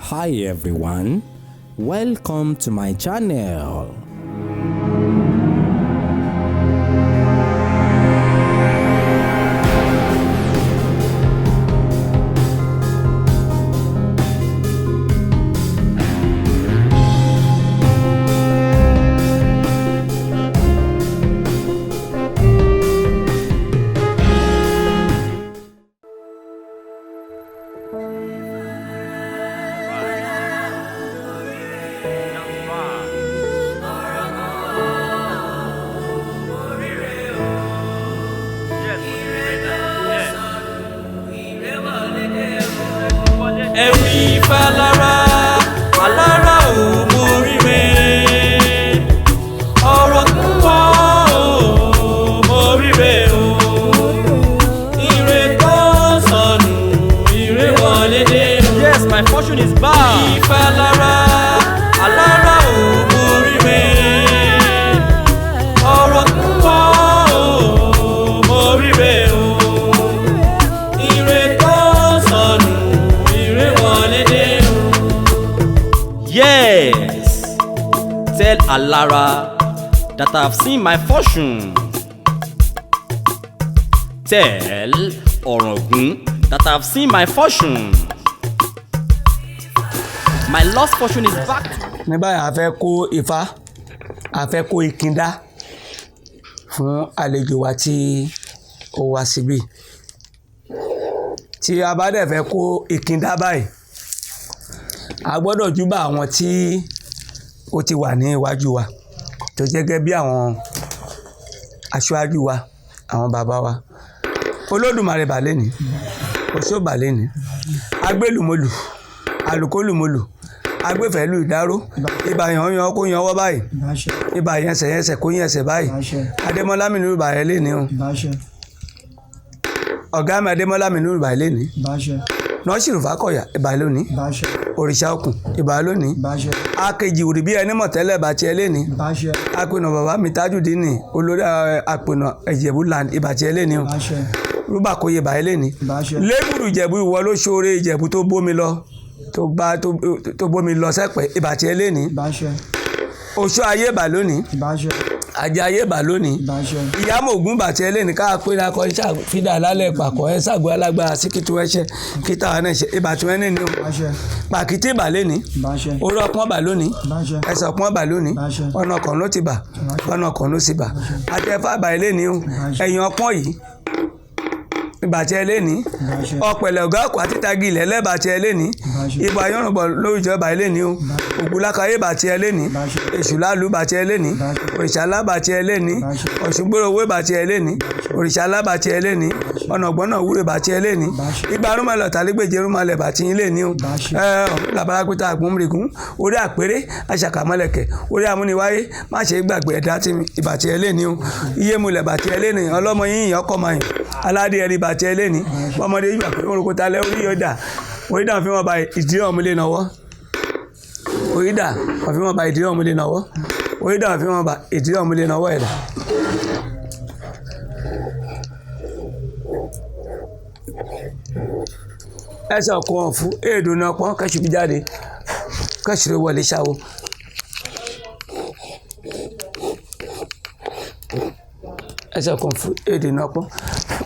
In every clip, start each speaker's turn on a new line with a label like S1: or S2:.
S1: Hi everyone, welcome to my channel.
S2: Ẹ̀rí falára alára ò mo ríre, ọ̀rọ̀ kún wọ́n ò mo ríre o, ire tó sọnù ire wọlé dé o.
S3: Yes, my fortune is back.
S2: Ìfalára alára ò mo ríre, ọ̀rọ̀ kún wọ́n ò mo ríre o, ire tó sọnù ire wọlé dé o.
S3: Yes, tell Alara that I've seen my fortune. Tell Ọ̀ràngún that I've seen my fortune. My lost fortune is back.
S4: Ní báyìí, a fẹ́ kó ifá, a fẹ́ kó ìkíndá fún àlejò wa tí ó wá síbí. Tí a bá dẹ̀ fẹ́ kó ìkíndá báyìí, a gbọ́dọ̀ júbà àwọn tí ó ti wà ní iwájú wa, tó jẹ́ gẹ́gẹ́ bí àwọn aṣáájú wa, àwọn bàbá wa. Olódùmarè bà lẹ́ni, oṣó bà lẹ́ni, agbélùmọ̀lù, alùkólùmọ̀lù, agbẹ́fẹ̀lú ìdáró, ibà yàn yan kó yan ọwọ́ báyìí, ibà yẹnsẹ̀ yẹnsẹ̀ kó yẹnsẹ̀ báyìí. Adémọ́lá mi nínú ibà yẹn lẹ́ni o, ọ̀gá mi Adémọ́lá mi nínú ibà yẹn lẹ́ni. Nọ́ọ̀sì Fákọ̀yà ibà lónìí, òrìṣà okùn ibà lónìí, akejì òrì bí ẹni mọ̀tẹ́lẹ̀ bá tiẹ̀ lẹ́ni, apẹ̀nà bàbá mi Tajudeen olórí apẹ̀nà Ìjẹ̀bú land ibà tiẹ̀ lẹ́ni o, rúbàkóyè ibà yẹn lẹ́ni, lébùrù Ìjẹ̀bú ìwọ ló ṣoore Ìjẹ̀bú tó bómi lọ, tó bá tó bómi lọ sẹ́pẹ̀ ibà tiẹ̀ lẹ́ni, oṣó ayé ibà lónìí, ajé ayé ibà lónìí, ìyámọ̀gún bàtí ẹlẹ́ni ká pé akọ iṣẹ́ fídà lálẹ́ pàkọ́ ẹ ṣàgbọ́ alágbára síkìtì ẹṣẹ kíta àwọn ẹṣẹ ibà tí wọ́n ní ni o, pàkìtì ibà lẹ́ni, orí ọpọ́n bà lónìí, ẹsẹ̀ ọpọ́n bà lónìí, ọ̀nà kan ló ti bà, ọ̀nà kan ló sì bà, àtẹ̀fà bà ẹlẹ́ni o, ẹ̀yìn ọpọ́n yìí ìbàtí ẹlẹ́ni, ọ̀pẹ̀lẹ̀ ọ̀gá ọ̀kọ̀ àti tagi ilẹ̀ lẹ́bàtí ẹlẹ́ni, ibà ayọ́rùnbọ̀ lójújọ́ ìbà ẹlẹ́ni o, ògúnlákayé ìbàtí ẹlẹ́ni, èṣù láàlú ìbàtí ẹlẹ́ni, òrìṣà lábàtí ẹlẹ́ni, ọ̀ṣungbòròwó ìbàtí ẹlẹ́ni, òrìṣà lábàtí ẹlẹ́ni, ọ̀nà ọ̀gbọ́nà wúrò ìbàtí ẹlẹ́ni, igba rúmọlẹ̀ ọ̀tàlégbèje rúmọlẹ̀ ìbàtí yín lẹ́ni o, làbárápẹ́tà àgbọ̀nmìrìgún orí àpérè àṣàkàmọ́lẹ̀kẹ̀ orí amúniwáyé má ṣe gbàgbé ẹ̀dá tí ìbàtí ẹlẹ́ni o, iye mulẹ̀ ìbàtí ẹlẹ́ni, ọlọ́mọ yín ìyàn ọkọ̀ mayìn aládé ẹ̀rí ìbàtí ẹlẹ́ni, ọmọdé yìí gbàgbé orúkọ talẹ̀ orí yóò dà, orí dà fi wọn ba ìdí ọ̀múlé náwọ́, orí dà fi wọn ba ìdí ọ̀múlé náwọ́, orí dà fi wọn ba ìdí ọ̀múlé náwọ́ ẹ̀dá. Ẹsẹ̀ ọ̀kan ọ̀fun èèdò náà pọ́n kẹ́sù bí jáde kẹ́sù ló wọlé ṣáwó. Ẹsẹ̀ ọ̀kan ọ̀fun èèdò náà pọ́n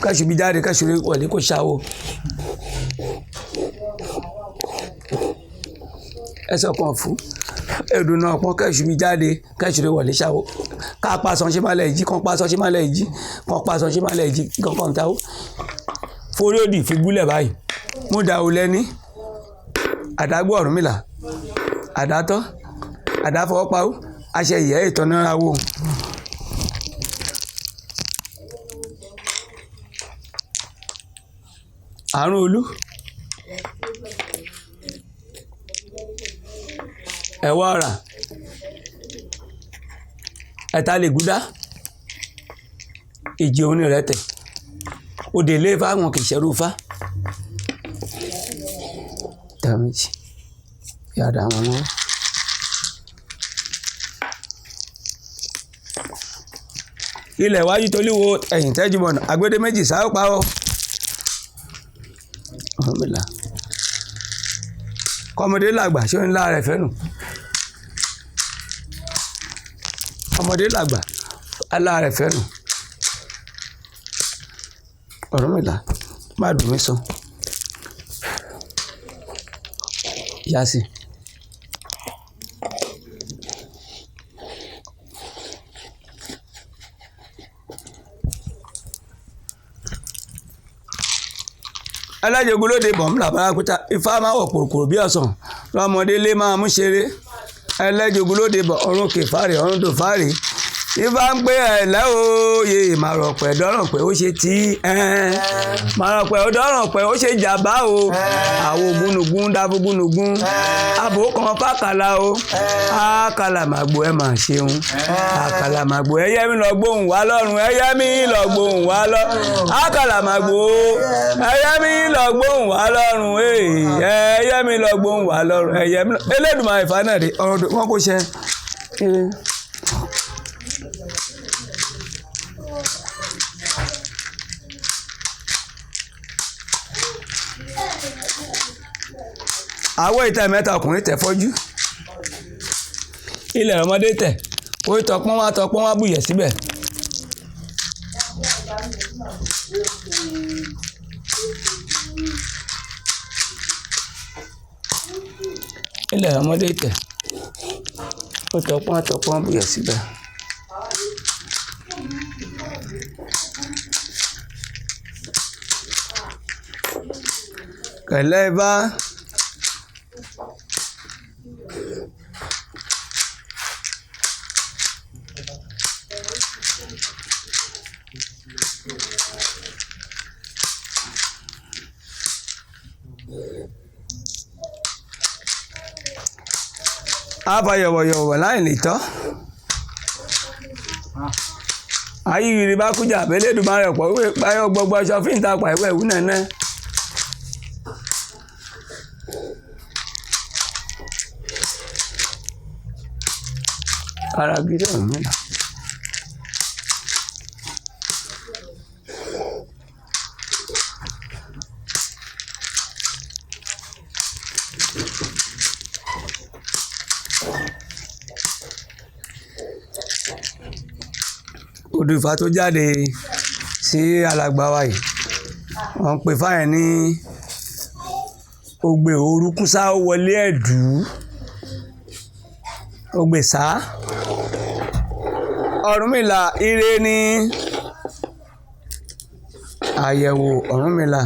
S4: kẹ́sù bí jáde kẹ́sù ló wọlé kó ṣáwó. Ẹsẹ̀ ọ̀kan ọ̀fun èèdò náà pọ́n kẹ́sù bí jáde kẹ́sù ló wọlé ṣáwó. Ká pa aṣọ ṣe máa lẹ̀ jí kán pa aṣọ ṣe máa lẹ̀ jí kán pa aṣọ ṣe máa lẹ̀ jí kankan táwó. Forí òdì fi gúnlẹ̀ báyìí, mú da o lẹ́ni, àdágbò Ọ̀rúnmìlà, àdátọ́, àdáfọwọ́pawó, aṣẹ ìyẹ́ ìtọ́nára wò. Àrùn olú ẹ̀wọ́ ọ̀rà ẹ̀ta lè gúdá ìjì òun rẹ̀ tẹ̀ òdè ilé ifá wọn kì í ṣerú ifá tàmíjì yàrá wọn lọ́wọ́. Ilẹ̀ wájú tolúwo ẹ̀yìn tẹ́júmọ̀nà agbédé méjì sáà pa ọ́. Ọ̀rúnmìlà. Kọ́mọdé làgbà ṣé ń lá rẹ̀ fẹ́ nù. Ọmọdé làgbà alá rẹ̀ fẹ́ nù. Ọ̀rúnmìlà má dùn mí sọ. Yá sí. Alájogun lóde bọ̀mùlà bárakúta ifá máa wọ̀ kòròkòrò bí ọ̀sán lọ́mọdé lé máa mú ṣeré. Ẹlẹ́jogun lóde bọ̀ ọ̀run kè fáre ọ̀run tó fáre. Ifá ń pé ẹ̀lẹ́ òye màrọ̀pẹ̀ dọ́rọ̀pẹ̀ ó ṣe tí màrọ̀pẹ̀ ó dọ́rọ̀pẹ̀ ó ṣe jàmbá o. Àwọn ògúnnugún dábógúnnugún àbò kan fàkàlà o. Àkàlà màgbò ẹ mà ṣeun. Àkàlà màgbò ẹyẹ mi lọ gbóhùn wá lọ́rùn ẹyẹ mi lọ gbóhùn wá lọ́rùn. Àkàlà màgbò ẹyẹ mi lọ gbóhùn wá lọ́rùn ẹyẹ mi lọ gbóhùn wá lọ́rùn ẹyẹ mi lọ. Elédùmarè Ifá náà dé ọ̀rọ̀ wọn kò ṣe. Àwọ̀ ìta mẹ́ta ọkùnrin tẹ̀ fọ́jú. Ilẹ̀ ọmọdé tẹ̀ ó tọpọ́n wá tọpọ́n wá bùyẹ̀ síbẹ̀. Ilẹ̀ ọmọdé tẹ̀ ó tọpọ́n wá tọpọ́n wá bùyẹ̀ síbẹ̀. Kẹ̀lẹ́ bá. Afa yọ̀wọ̀yọ̀wọ̀ láì lè tọ́. Ayíyiri bá kújà abẹ́lẹ́dùmarè ọ̀pọ̀ wípé báyọ̀ gbogbo aṣọ fíǹta pa ìwé ìwú nẹ́nẹ́. Ara gidi ọ̀hún mìíràn. Odù Ifá tó jáde sí alàgbà wa yìí, wọ́n ń pè fáyẹn ní ògbè orúkúsá ó wọlé ẹ̀dú ògbè sá. Ọ̀rúnmìlà ire ní àyẹ̀wò Ọ̀rúnmìlà.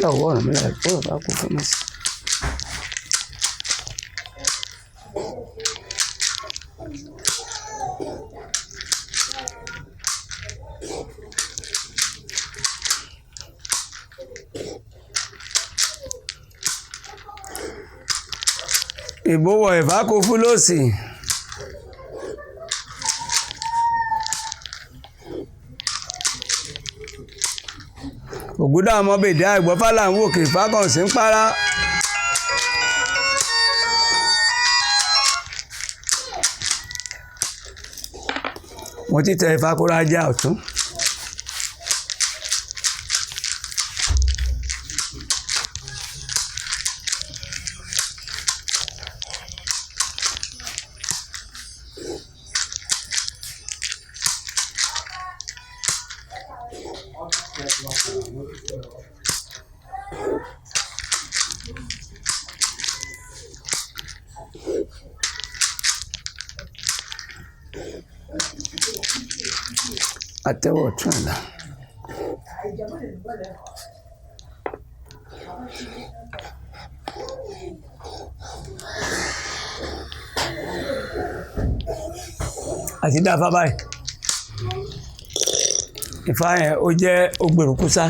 S4: Ọwọ́ Ọ̀rúnmìlà ìkórè bá kú fún mi. Ìbọ̀wọ̀ Ifá kò fún lósì. Ògúndà ọmọ bèdè àìgbọ́fà là ń wò kì Ifá kan sí ń para. Mo ti tẹ Ifá kóra ajá ọ̀tún. Àtẹ́wọ̀ ọ̀tún àlà. Àti dáfá báyìí. Ifá yẹn ó jẹ́ ògbèrúkúsá.